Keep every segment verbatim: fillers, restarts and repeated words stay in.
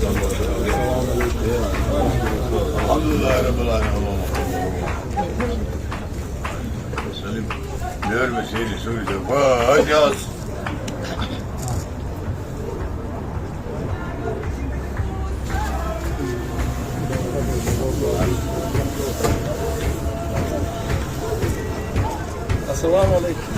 الحمد لله رب العالمين. سليم. Дер ма сели сури да. Ва, яс. السلام عليكم.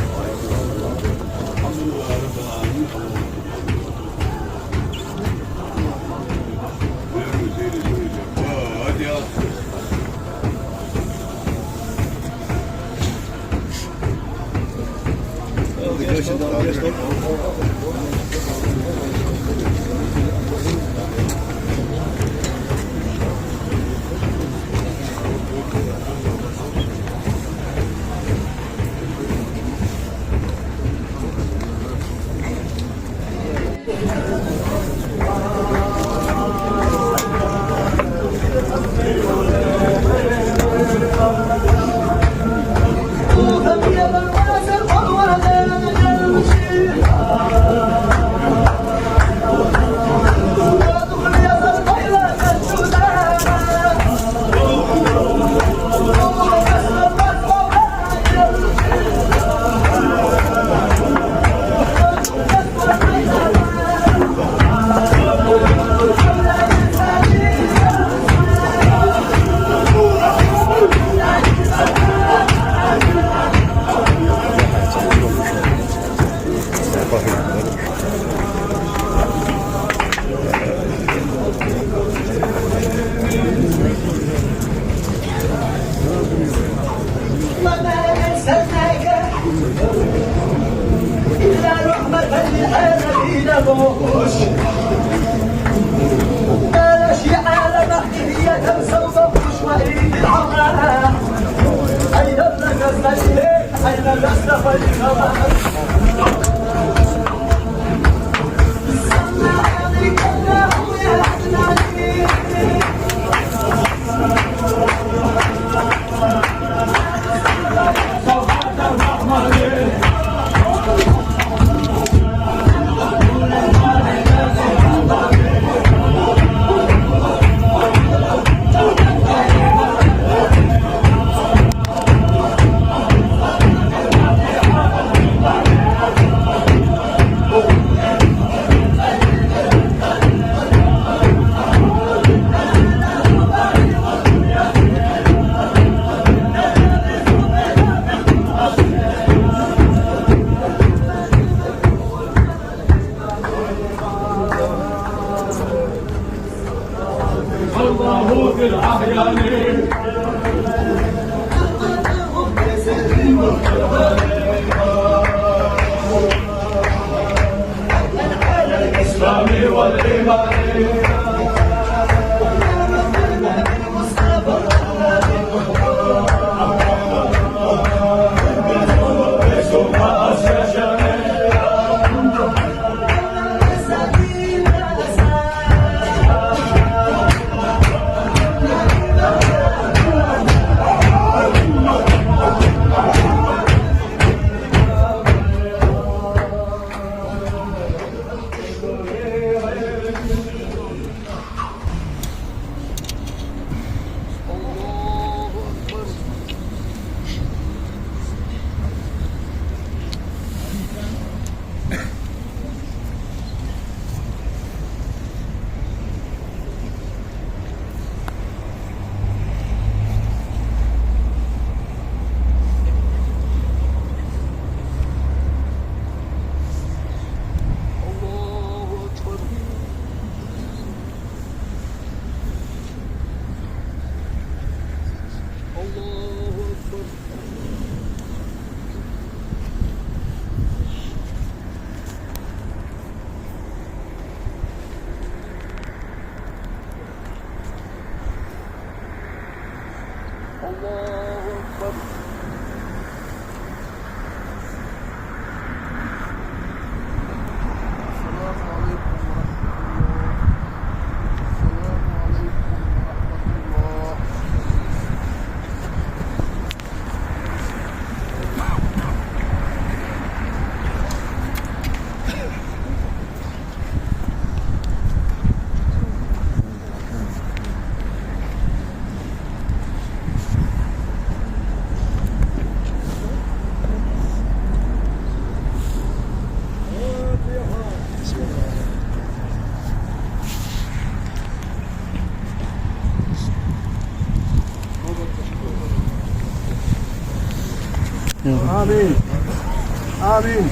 وما أرسلناك إلا رحمة للعالمين. ما لش عالم هي تمسك وشوي العمى. أين الناس؟ أين الناس؟ الله في الأحيان. الإسلام والإيمان. الله أكبر. الله أكبر. الله أكبر. السلام عليكم ورحمة الله. السلام عليكم ورحمة الله. آمين. آمين.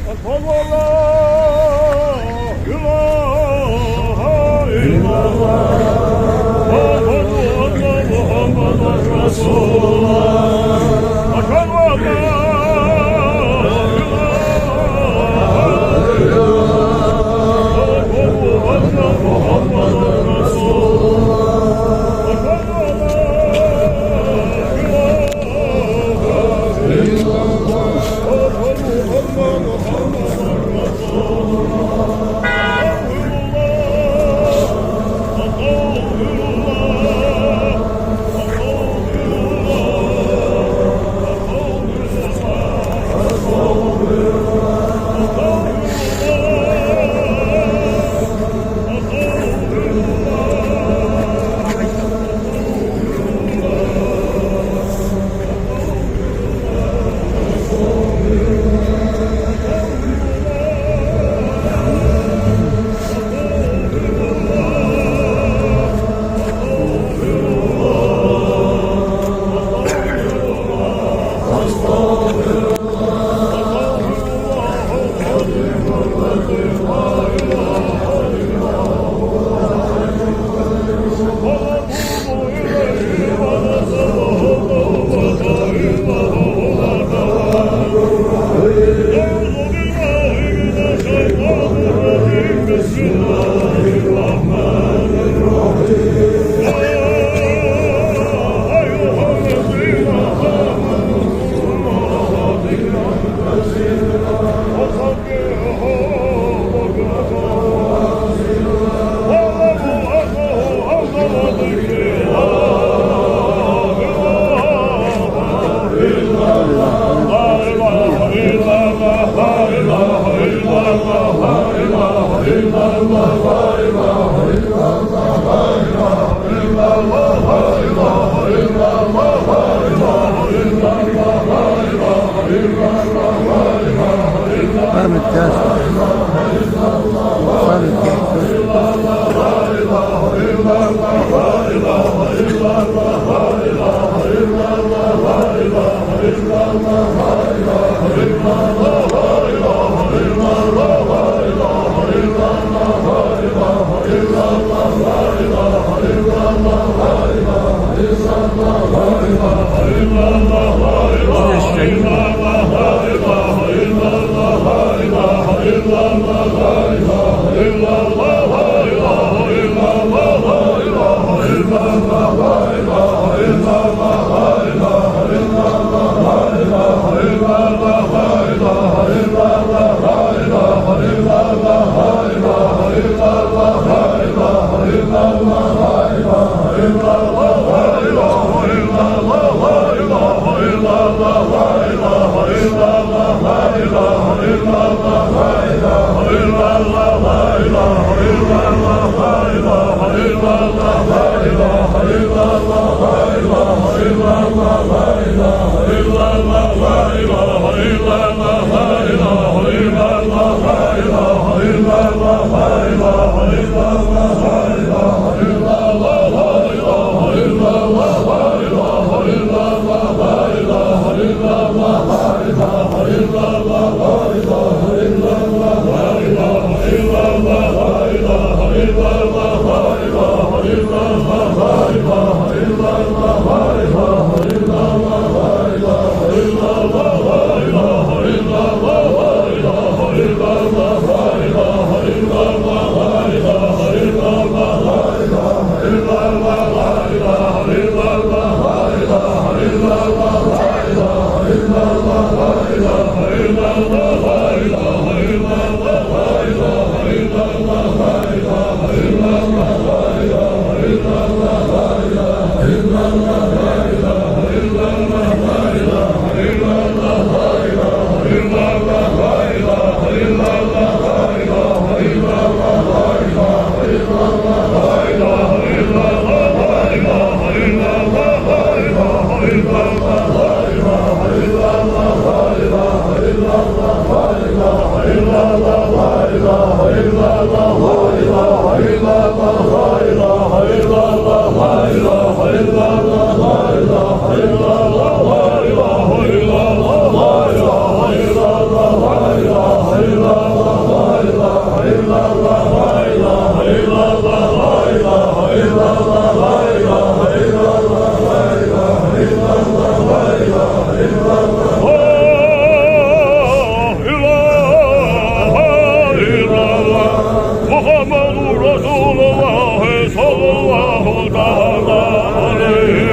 أشهد أن لا إله إلا الله. وأشهد أن محمدا رسول الله. أشهد أن لا إله إلا الله. وأشهد أن محمدا رسول الله. أشهد أن لا إله إلا الله. لا إله إلا الله محمد رسول الله صلى الله تعالى عليه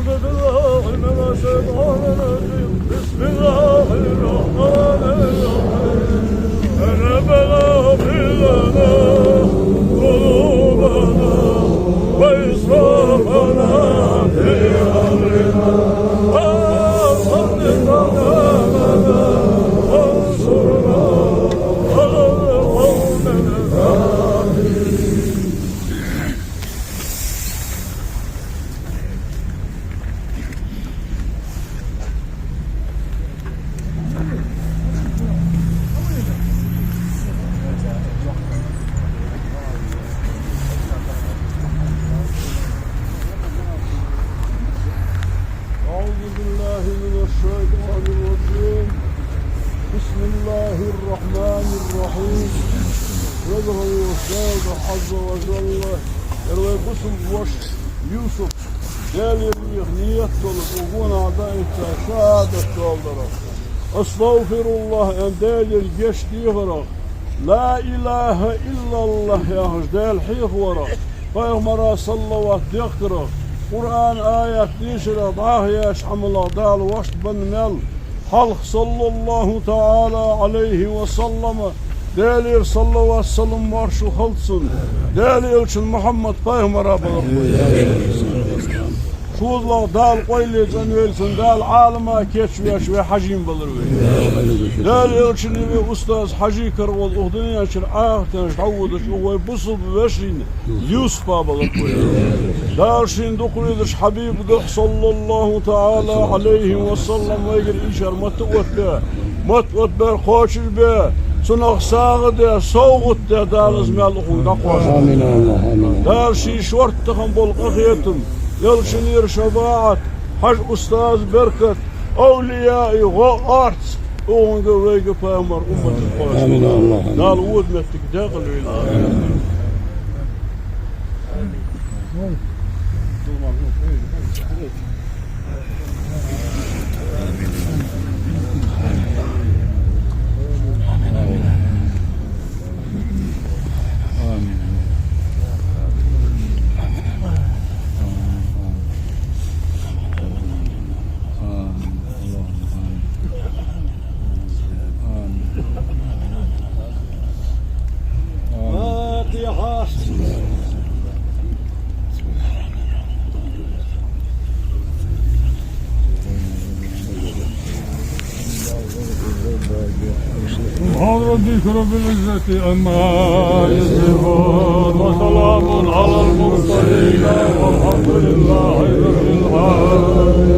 بسم الله الرحمن الرحيم. ربنا اغفر لنا ذنوبنا وإسرافنا في أمرنا وثبت أقدامنا وانصرنا على القوم الكافرين. أعوذ بالله من الشيطان الرجيم. بسم الله الرحمن الرحيم. Веза-Воккха Дала Ӏазза ва Жалла, ер вай бусалба воша Юсуп, Даьла леха ниет долаш, укх гонахьа дӀаэтта шахӀадат доаладарах, أستغفر الله аьнна, Даьлагара гешт дехарах, لا إله إلا الله яхаш, Даьла хьехаварах, пайхамара саллават дехкарах, Къуръан аят дешарах, дӀахо еш Ӏамалах Дала вешта бенна маьл хьалха, صلى الله تعالى عليه وسلم, Даьлагара саллават-салам моаршал хилда цунна, Даьла элчан Мухьаммад пайхамара баларх. Шозлагӏа Дала къайле цӀенвелла цунна, Дала Ӏалама кечвеш вай хьажийна балар вай. Даьла элчан вай устаз хьажий кара гӀолла укх дунен чура ахартен чу дӀаводаш, укх вай бусалба вешийна Юсупа баларх вай. Дала шийна дукха везача хьабиба духьа, صلى الله تعالى عليه وسلم, вайгара ийшар мотт оттабе, мотт оттабаьр кхоачашбе, цунах сагӀа де, совгӀат де, Дала из маьл укхунга дӀакхоачалда. Амин, Аллахь, амин. Дала ший шорттаха бола къахетам, элчанера шафаӀат, хьажа устаза беркат, овлияий гӀо, орц, укхунга, вайга, пайхамара умматага кхоачалда. Амин, Аллахь, амин. Дала вода моттиг декъала йойла. Амин. فاتحة. سبحان ربك رب العزة عما يصفون، وسلام على المرسلين، والحمد لله رب العالمين.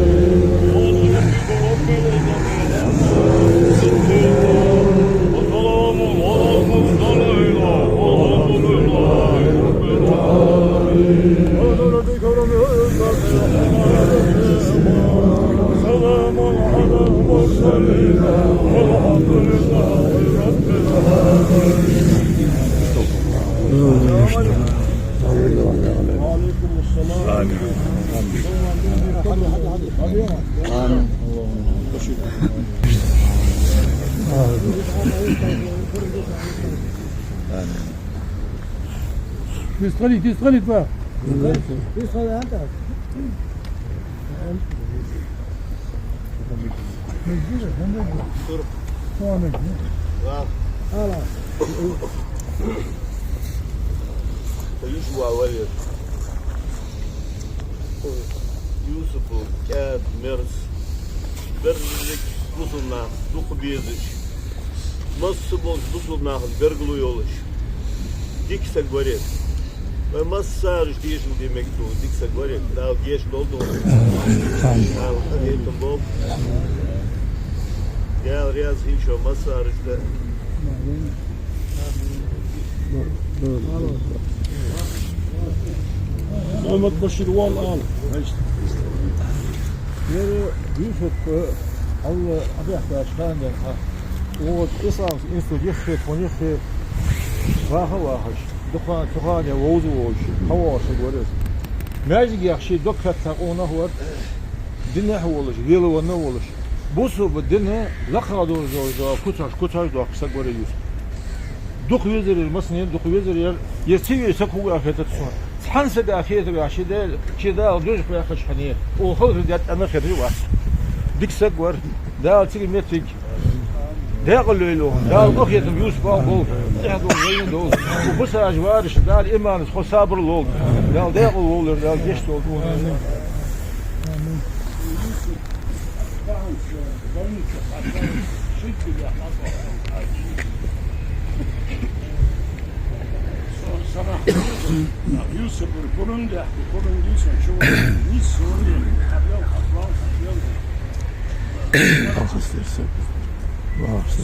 تستغني، تستغني بقى. تستغني أنت. Юсупа кӀаьда, мерза, берригача бусалба наха дукха безаш, масса болча бусалба нахах бергалу йолаш дика саг вар из. Вай массараш тешал де мегаргда, дика саг вар из. Дала гешт долда цунна. Дала къахетам болба. Даьла раьза хилда шо массарашта. Мухьаммад-Башир, валла ала. Ер Юсуп, э, Аллахӏ Ӏабехкача хана денз хьа, оцу ислам институт йиххе, тхона йиххе, ваха а вахаш, дукха, цу хана вовза а вовзаш, хьавоагӀаш саг вар из. Маьждигех ший дог хетта къонах вар, динехь а волаш, велавенна а волаш, бусалба дина лакха долаш дола куцаш, куцаш доаккха саг вар из Юсуп. Дукха везар ер, массанена дукха везар ер, ер ца веза саг хургва хетар сона. Цхьа Хьан сага хетаргахьа ший Даьла, ший Дала дужаш баьккхача хьона, укхо халхар даьтта ана хеташ вац. Дика саг вар, Дала цига моттиг даькъала йойла укхун, Дала къахетам Юсупа болба, тӀехьа дола вайна долда. Укх бусалба вараш Дала иманца, хьо сабар лолда, Дала даькъала воллар, Дала гешт долда. Юсуп, курун дехки, курун дисан, чу ван, нис сори, хабел, хабел, хабел.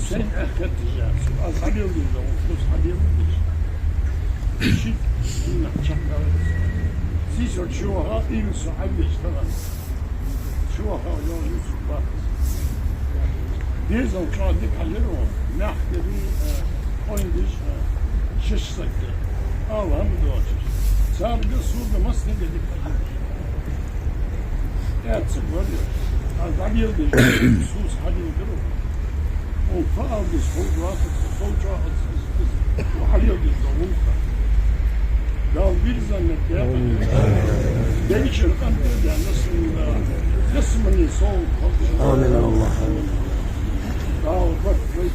Сен ахкат дижа, аз хабел дижа, ус хабел дижа. Ши, ши на чаккал. Сисо чу ха, им со хабеш тала. Чу ха, йо, Юсуп. Дезал чӀоагӀа дика хьалъяр вай, мехкари, э, хьондиш, э, шиш саг. Алхьамдулиллахь. Царга, сога, массанега дика хьалъяр. Эццаг вар ер. Аз дӀабелдеш, Иисус хьадилгар вай. Укх фаал дис хул вахас, сол чӀоагӀа хьалъяр дис да вулха. Дала вирзан мекъяпа. Дайчар къам да, насрулла. Дасмани сол. Амин, Аллах. Дала барт вай.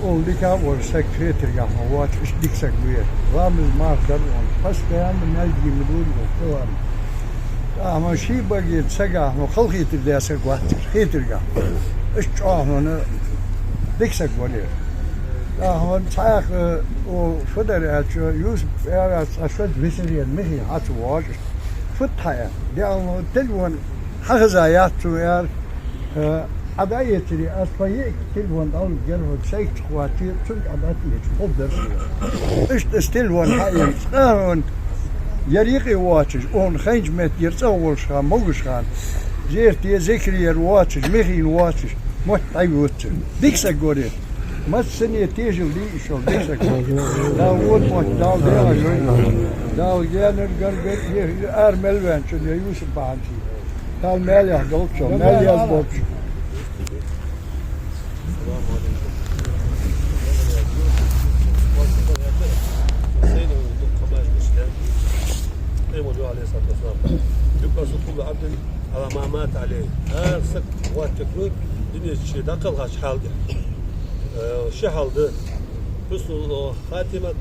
Укх дика а вар саг хетаргахьа ма воацаш, иштта дика саг вар. Ламаз-марха дар он, постоянно маьждиге ма дора, хӀама. ТӀаккха ма ший баге сагах ма халахетар даь саг вацар, хетаргахьа. Иштта чӀоагӀа хьона дика саг вар ер. ТӀаккха ма цхьаькха, о, фу дар аьлча, Юсуп аьлар, цкъа шозза висар ер, михий хьа ца воагӀаш. Фу да хьа аьнна. ДегӀ ма телефон хьахеза яц цо аьлар. Э, Ӏа дӀаэцаре, аз тхо йиъ телефон дӀалургьяр хьога, сайх чу кхоаче, цунга Ӏа дӀатӀаэцар, хӀама дар шоана. Иштта аз телефон хьаийцар, цкъа хьона яр юкъе воацаш, хьона хайнача метте яр цӀагӀа волаш хана, могаш хана, зерате, зикаре яр воацаш, михийна воацаш, мотт дӀайоцар. Дика саг вар ер. Массане тешал дий шоана, дика саг вар. Дала вон мотт, Дала дегӀа жой. Дала гаьнар гаргар, ара мел ваьнначун, я Юсуп бахьанца. Дала маьлех долчо, маьл язболчо. Юкъа сукула абдин ала ма мата алей. Ара саг ваттаргва дунен чу дӀакхелхача хьала тӀа. Э, ши хьал да. Хьуснуль хатимат,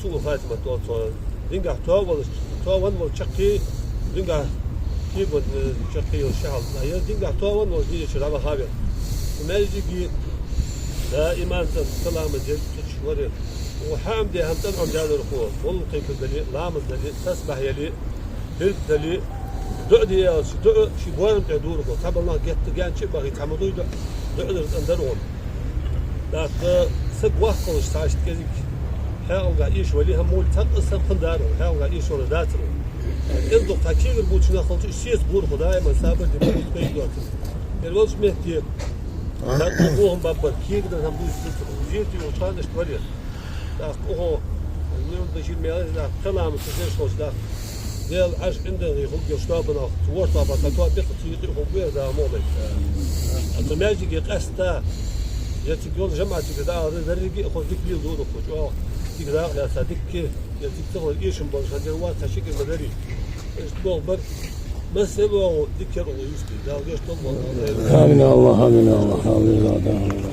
суу хатимат оал цох. Динагахьа тоавенна волаш, тоавенна волаш чаккхе, динагахьа кегавенна, э, чаккхе йола ши хьал. А ер динагахьа тоавенна волаш дийша дӀаваха веза. Маьждиге даиман цӀа ламаз деш, цу чу варе. Укхо хӀама де, хӀама цӀена хӀама даьлар хьо. Молла кхайкар дале, ламаз дале, тасбихь яле, хӀирд дале, дуӀа де аьлча, дуӀа ший боарам тӀа дора хьо. Цхьабола нах геттара гаьна чу а бахе, цхьа ма дуй дуӀа. ДуӀа дар цӀена дар хьона. ТӀаккха саг вахкалаш цхьа иштта кӀезига хьаькъалгахьа эшавале, хӀама моле цхьаккха а сам хиннадар хьона, хьаькъалгахьа эшавалар дацар хьона. КӀезига дукха цхьа кегар бувцаш нах хилча, уж сеца гур хьо, даиман сабар де, муьлхха кхайкадоацар. Ер волча метте, цхьа укхо хӀама баббар, кегадар хӀама дувца дацар хьона. Зерате волча хана иштта вар ер. ТӀаккха укхо, ну, дашир мел, тӀаккха кхелама ца деш хилча, тӀаккха Даьла Ӏарш ӀиндагӀе хургья, штобанах, цу ворхӀ тоаба, цхьа тоаба бехк ца йитар хургва, да, молай. А цу маьждиге къаьстта, я цига йола жамаӀатага дӀаала деррига а хоза дика леладу хьона, чӀоагӀа цига дакъа лаьца дика, я цига ца хоза эшам болаш хинна дер вац, цхьа ши кӀира ма дарий. Иштта болх бар, массе а лоагӀа дика яр укхо юсти, Дала гешт долда вайна. Амин, Аллах, амин, Аллах, амин, Аллах.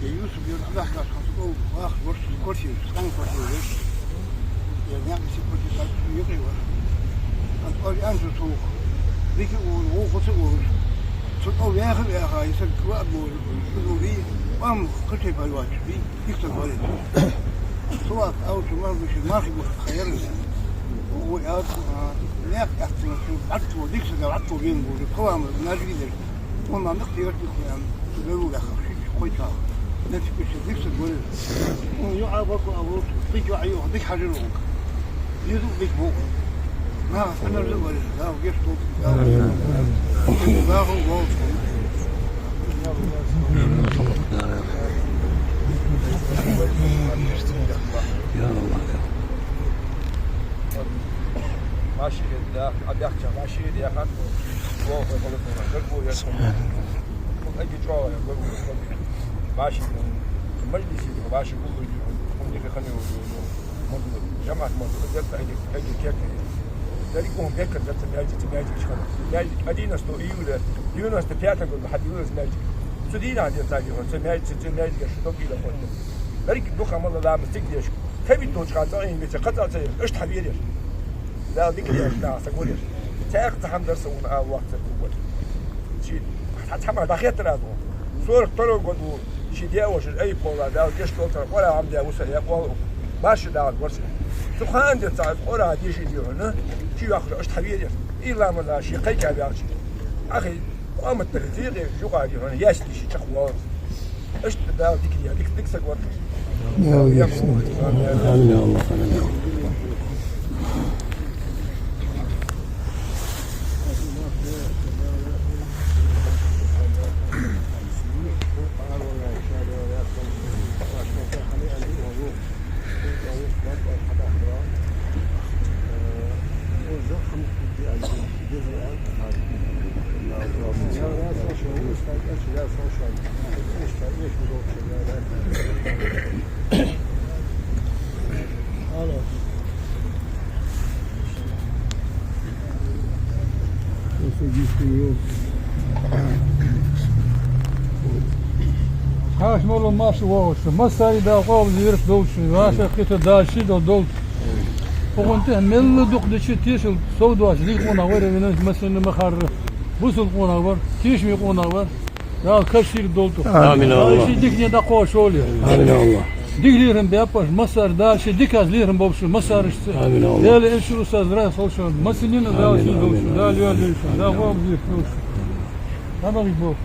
Юсуп, ер дӀадахкаш хьо цу тӀа ваха варш, квартира, цхьан квартира варш. Ер наькъа сиха квартира, цхьа юкъе вар. Аз кӀоарга аьнна цо, дика а вар, вокхо ца вар. Цу тӀа ваьха, ваьха, из саг ва а бор, из вий, ам кхачай пай вач, вий, дика саг вар из. Цу вац, ау, цу мархи гуш, мархи гуш хаяр из. Вай аз, а, наькъа аьттув, цу аьттув, дика саг аьттув вен бор, кхалама, нажи дер. Вон ма мехтигарти хуян, цу белу лаьхах, ши кхойчах. Дика уж дика саг вар из. Хьона юкъе бакъо а волаш, дика юкъе йоах, дика хьажар ванга. Деза а дика бу. Нахаца хьанар а вар из. Дала гешт долда. Дала гешт долда. Машин, да, а бяхча машин, я хат. Во, во, во, во, во, во, во, во. Эггара чӀоагӀа гургва, вӀаши, цу мажлисе, вӀаши гуллуш, хӀама дика хинна йолаш, мо, жамаӀат мо, дерта эггара, эггара керта. Деррига хӀама беркат да цу маьждиге, цу маьждиге хинна. Маьждиг одиннадцатого июля девяносто пятого года хьадийллар из маьждиг. Цу дийнахьа денз цхьа дийнахьа, цу маьждиге, цу маьждиге ши дог уйла хургда. Деррига дукха ма ла ламаз цига деш. Ца витача хана цӀа а ийна, ца кхы цӀа а ца ийна, иштта хьавера ер. Дала дика деш, наха саг вар ер. Цхьаькха цхьа хӀама дар са вуна ала вац цар кугар. Ший цхьа, цхьа хӀама дӀахетар аз вон. Сорок второй год ва, ший даь-воша Айюп-молла, Дала гешт долда царна, Къуръан хӀама даь ва са, я къола. Башха дагӀар вар ший. Цу хана денз цхьа Къуръан дешаш дий хьона, ший йоахаш иштта хьавера ер. Илла ма ла ший кхайка ваьлча. Ахи, къамат тӀа зийкъе юкъа дий хьона, ясти ший чакхвоалаш. Иштта Дала дика дий, дика, дика саг вар. Дала гешт долда. Амин, я АллахӀ, амин. Хьаша молла маша вогӀуш, массане Дала къоабал дерг долаш, вӀашагӀкхетар Дала ший долаш долаш. Укхун тӀа мел дукха дича тешал совдоацаш, дика къонах вар вина, массане ма харра. Бусалба къонах вар, тешаме къонах вар. Дала кхаччийрг долда. Амин, Дала АллахӀ. Ший дикане дӀакхоачалва. Амин, АллахӀ. Дика лерхӀам баьб уж массане, Дала ший дикаца лерхӀам болба шоана массанена. Амин, АллахӀ. Даьла элчан устаз раз хилва шоана, массанена Дала ший долаш, Дала йоалаеш, Дала къоабал дерг долаш. Амин, Бог.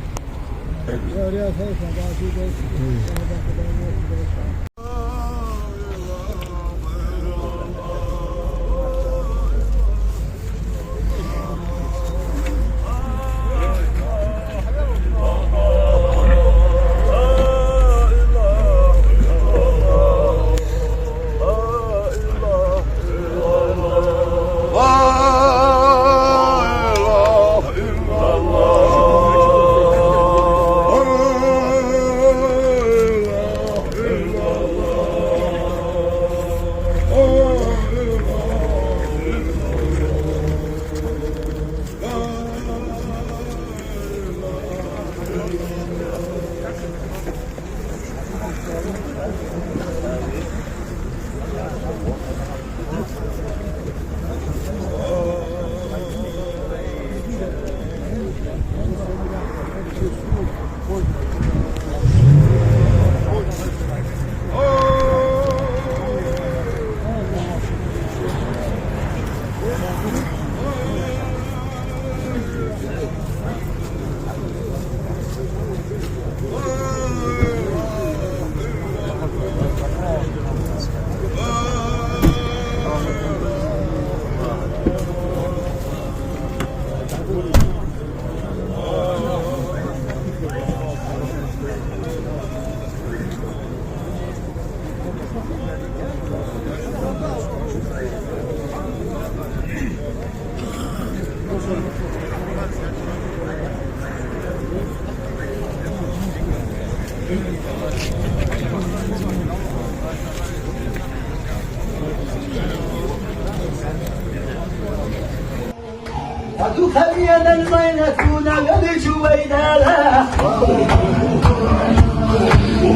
Хьо дукха венан майна тхона величу вай Дала.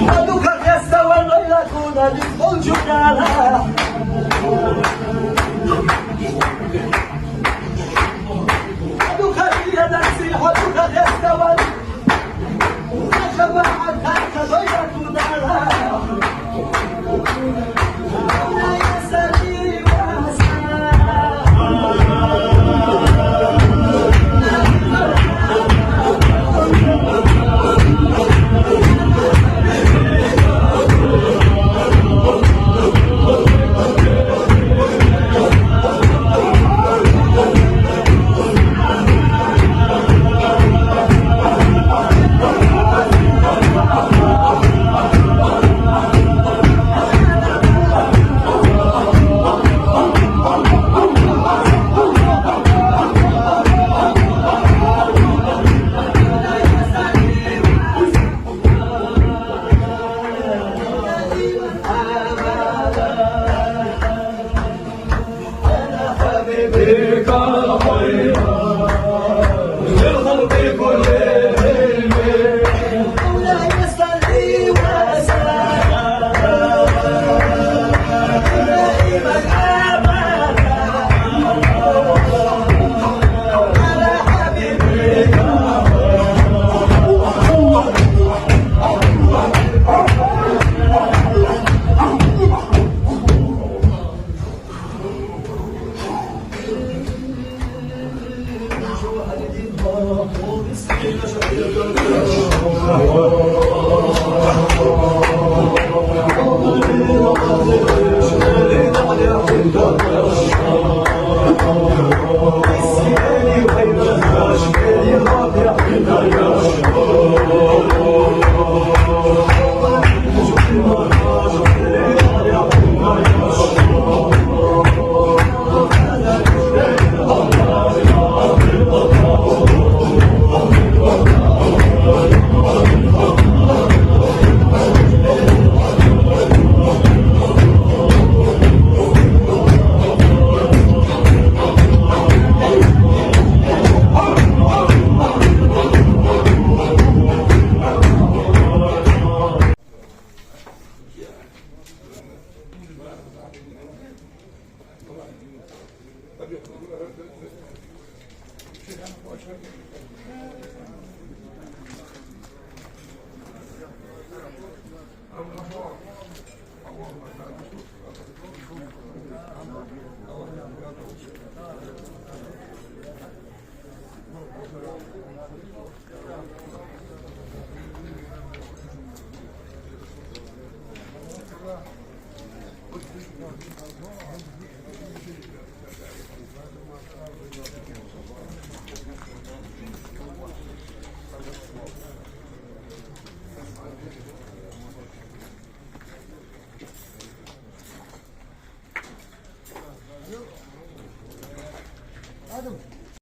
Хьо дукха хеставан ойла тхона дика волчу Дала. Хьо дукха венан сий, хьо дукха хеставан.